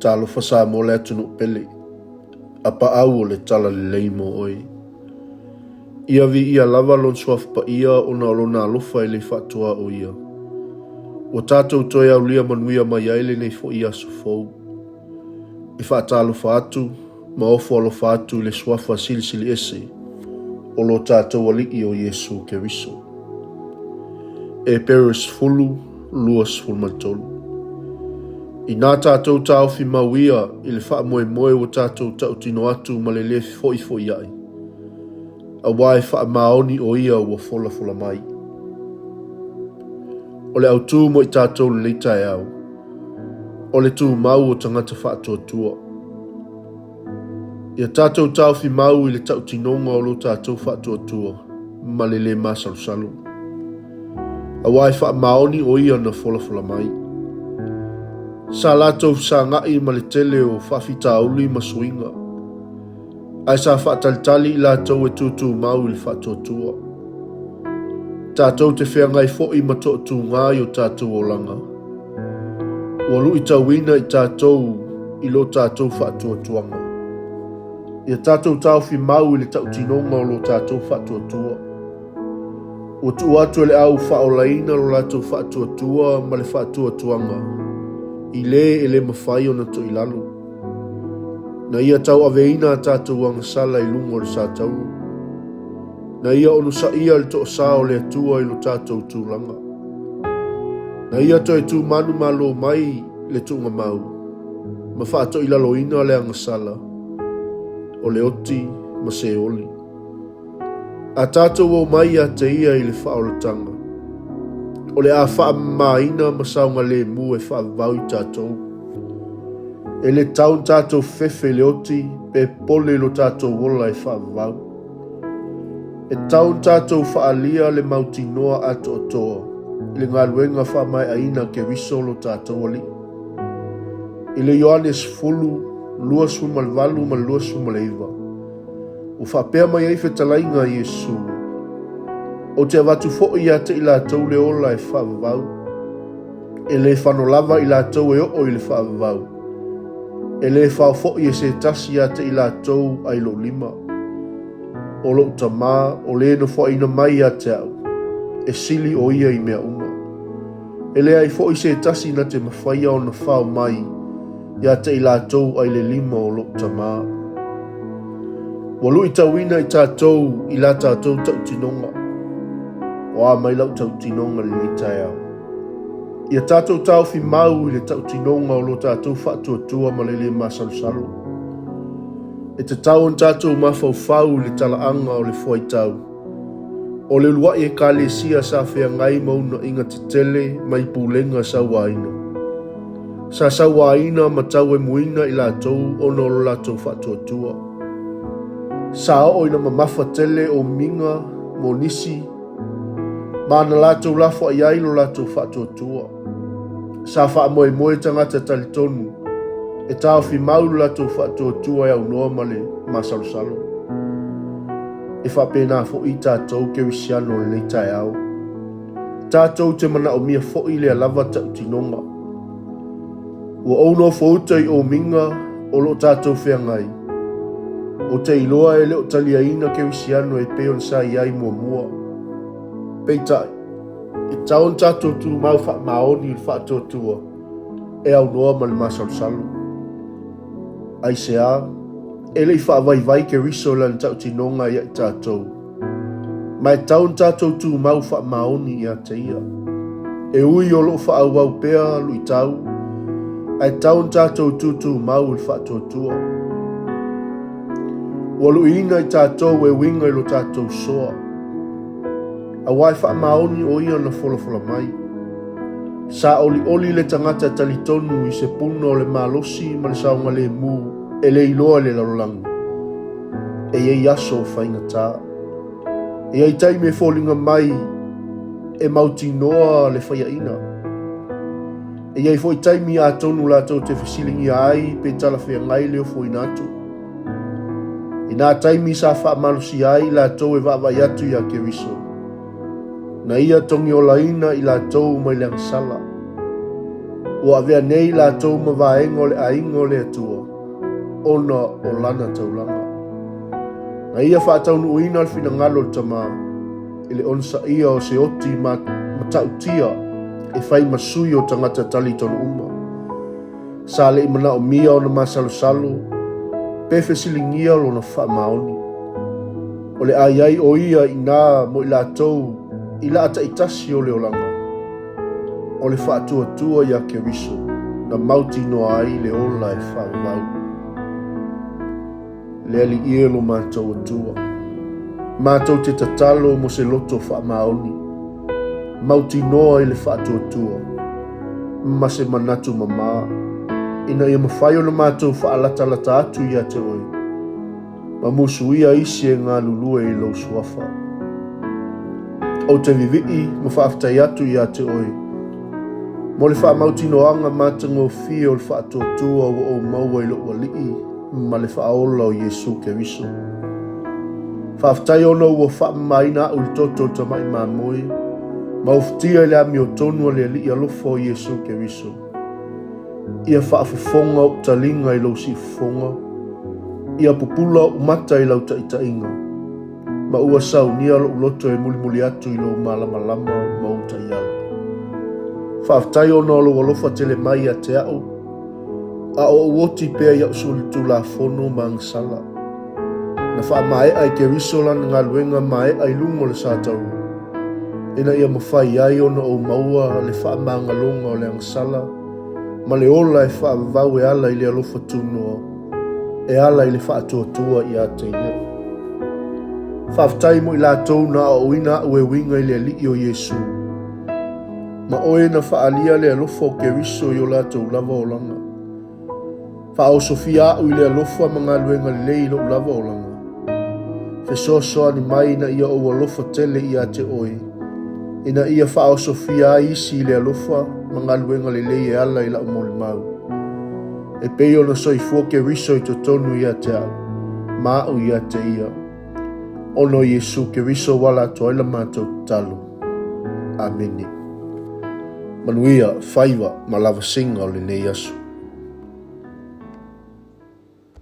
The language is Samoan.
Talofa Samoa le atunuu pele, apaau o le talalelei mo oe. Ia viia lava Lona Suafa Paia ona o Lona alofa e le faatoa o Ia. Ua tatou toe aulia manuia mai ai lenei foi aso fou. E faatalofa atu ma ofo alofa atu i le Suafa Silisili Ese o lo tatou Alii o Iesu Keriso. Epero 10, 23. Inā tatou taofi mau ia i le faamoemoe ua tatou tautino atu ma le lē fefoifoiaʻi, auā e faamaoni o ia ua folafola mai. O le autū mo i tatou lenei taeao, o le tumau o tagata faatuatua. Ia tatou taofi mau i le tautinoga o lo tatou faatuatua ma le lē masalosalo. Auā e faamaoni o ia na folafola mai. Sa latou fesagai ma le tele o faafitauli ma suiga, ae sa faatalitali i latou e tūtūmau i le faatuatua. Tatou te feagai foi ma tootūgā i o tatou olaga. Ua luitauina i tatou i lo tatou faatuatuaga. Ia tatou taofi mau i le tautinoga o lo tatou faatuatua. Ua tuu atu e le au faaolaina lo latou faatuatua ma le faatuatuaga i le e le mafai ona toilalo. Na ia tauaveina a tatou agasala i luga o le satauro. Na ia onosaia le toasā o le Atua i lo tatou tulaga. Na ia toe tūmanumalo mai le tuugamau ma faatoilaloina le agasala o le oti ma Seoli. A tatou omai ia te ia i le faaolataga, o le a faamamaina ma saogalemu e faavavau i tatou. E le tau ona tatou fefe i le oti pe pole i lo tatou ola e faavavau. E tau ona tatou faaalia le mautinoa atoatoa i le galuega faamaeaina a Keriso lo tatou Alii. I le Ioane 10, 28 ma le 29, ua faapea mai ai fetalaiga a Iesu, Ou te avatu foi ia te i latou le ola e faavavau. E le fano lava i latou e oo i le faavavau. E le fao foi e se tasi ia te i latou ai lou lima. O lou Tama, o le nofoaina mai ia te au, e sili o ia i mea uma. E leai foi se tasi na te mafaia ona fao mai ia te i latou ai le lima o lou Tama. Ua luitauina i tatou i la tatou tautinoga. O a mai lau tautinoga i lenei taeao? Ia tatou taofi mau i le tautinoga o lo tatou faatuatua ma le lē masalosalo. E tatau ona tatou mafaufau i le talaaga o le fuaitau. O le uluai ekalesia sa feagai ma unaiga tetele mai pulega sauaina. Sa sauaina ma tauemuina i latou ona o lo latou faatuatua. Sa oo ina mamafa tele omiga mo nisi ma na latou lafoai ai lo latou faatuatua. Sa faamoemoe tagata talitonu e taofi mau lo latou faatuatua e aunoa ma le masalosalo. E faapena foi tatou Kerisiano o lenei taeao. Tatou te manaomia foi lea lava tautinoga. Ua ou nofouta i omiga o lo o tatou feagai. Ou te iloa e le o taliaina Kerisiano e pei ona sa i ai muamua. Peitai, e tatau ona tatou tumau faamaoni i le faatuatua e aunoa ma le masalosalo. Aisea? E le i faavaivai Keriso i lana tautinoga ia i tatou. Ma e tatau ona tatou tumau faamaoni ia te ia. E ui o lo o faaauau pea luitau, ae tatau ona tatou tutumau i le faatuatua. Ua luiina i tatou e uiga i lo tatou soa, auā e faamaoni o ia na folafola mai. Sa olioli le tagata talitonu i se puna o le malosi ma le saogalemu e le iloa i le lalolagi. E i ai aso o faigata. E i ai taimi e foliga mai e mautinoa le faiaina. E i ai foi taimi atonu latou te fesiligia ai pe talafeagai le ofoina atu. I nā taimi sa faamalosia ai latou e vaavaai atu iā Keriso, na ia togiolaina i latou mai le agasala. Ua avea nei i latou ma vaega o le aiga o le Atua, ona o Lana taulaga. Na Ia faataunuuina le finagalo o le Tama i le onosaia o se oti matautia e fai ma sui o tagata talitonu uma. Sa le i manaomia ona masalosalo pe fesiligia lona faamaoni. O le a i ai o ia i ina mo i latou i laa taitasi o le olaga, o le faatuatua iā Keriso na mautinoa ai le ola e faavavau. Le Alii e lo matou Atua, matou te tatalo mo se loto faamaoni, mautinoa i le faatuatua, ma se manatu mamā, ina ia mafai ona matou faalatalata atu ia te Oe, ma musuia isi e galulue i Lou Suafa. Ou te vivii ma faafetai atu ia te Oe, mo le faamautinoaga matagofie o le faatuatua ua ou maua i lou Alii ma le Faaola o Iesu Keriso. Faafetai ona ua faamamaina a'u i le toto o le tamai mamoe, ma ofutia i le amiotonu a le Alii alofa o Iesu Keriso. Ia faafofoga o'u taliga i lou siufofoga, ia pupula o'u mata i lau taitaiga, ma ua saunia lo'u loto e mulimuli atu i lou malamalama ma ou taiala. Faafetai ona o lou alofa tele mai ia te a'u, a o ou oti pea i a'u solitulafono ma agasala. Na faamaea e Keriso lana galuega maea i luga o le satauro, ina ia mafai ai ona ou maua le faamagaloga o le agasala ma le ola e faavavau e ala i le alofa tunoa, e ala i le faatuatua ia te Ia. Faafetai mo i latou na aoaoina a'u e uiga i le Alii o Iesu, ma oe na faaalia le alofa o Keriso i o latou lava olaga. Faaosofia a'u i le alofa ma galuega lelei i lo'u lava olaga. Fesoasoani mai ina ia ou alofa tele ia te Oe, ina ia faaosofia ai isi i le alofa ma galuega lelei e ala i la'u molimau. E pei ona soifua Keriso i totonu ia te a'u, ma a'u ia te Ia. Ona o Iesu Keriso ua ala atu ai la matou tatalo. Amene. Manuia faiva ma lavasiga o lenei aso.